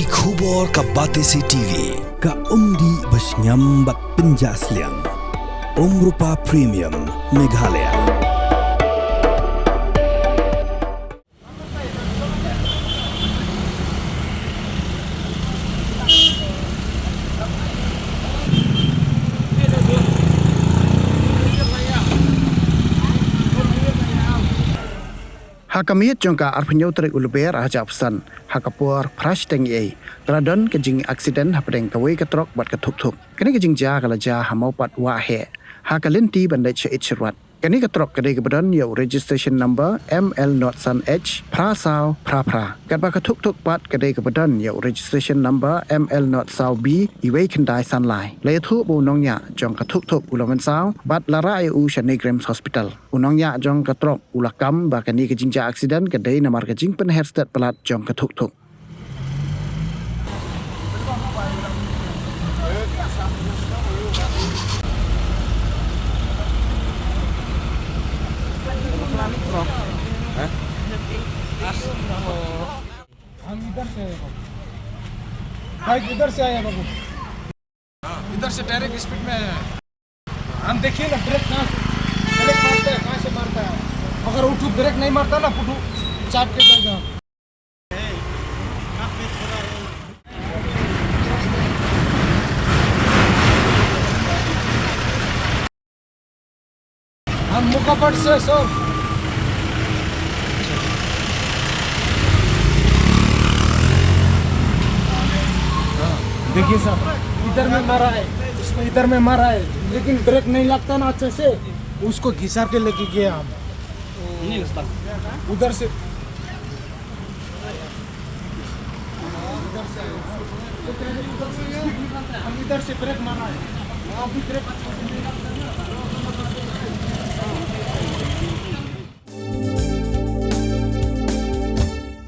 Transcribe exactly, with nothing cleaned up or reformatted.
Ki khubor ka Batesi T V, ka umdih ba shngiam bad pynjah sliang. Umrupa Premium, Meghalaya. Ha ka miet jong ka arphew hynñiew tarik u Lber arhajar arphew san, ha ka por phra shiteng eiei, ka la don ka jingaksident hapdeng kawei ka trok bad ka thukthuk. Kane ka jingjia ka la jia ha Mawpat Waheh, ha ka lynti ban leit sha Ïeit Syrwat. Kane ka trok ka dei kaba don ïa u registration number M L not san H phra saw phra phra. Katba ka thukthuk pat ka dei kaba don ïa u registration number M L not saw B uwei khyndai san lai. La ïathuh ba u nongñiah jong ka thukthuk u la mynsaw bad la rah ïa u sha NEIGRIHMS Hospital. U nongñiah jong ka trok u la kam ba kane ka jingjia aksident ka dei namar ka jingpynher stet palat jong ka thukthuk. हम इधर से आए बाबू। बाइक इधर से आया बाबू। इधर से डायरेक्ट स्पीड में आया। हम देखिए ना, ब्रेक कहाँ से, ब्रेक मारता है, कहाँ से मारता है। अगर उठू ब्रेक नहीं मारता ना, पुटू चाप के जाएगा। हम मुकापट से सब। देखिए सर, इधर में मारा है, इसमें इधर में मारा है, लेकिन ब्रेक नहीं लगता ना अच्छे से, उसको घिसार के लेके गए हम। नहीं लगता। उधर से, हम इधर से ब्रेक मारा है, वहाँ भी ब्रेक अच्छे से नहीं लगता।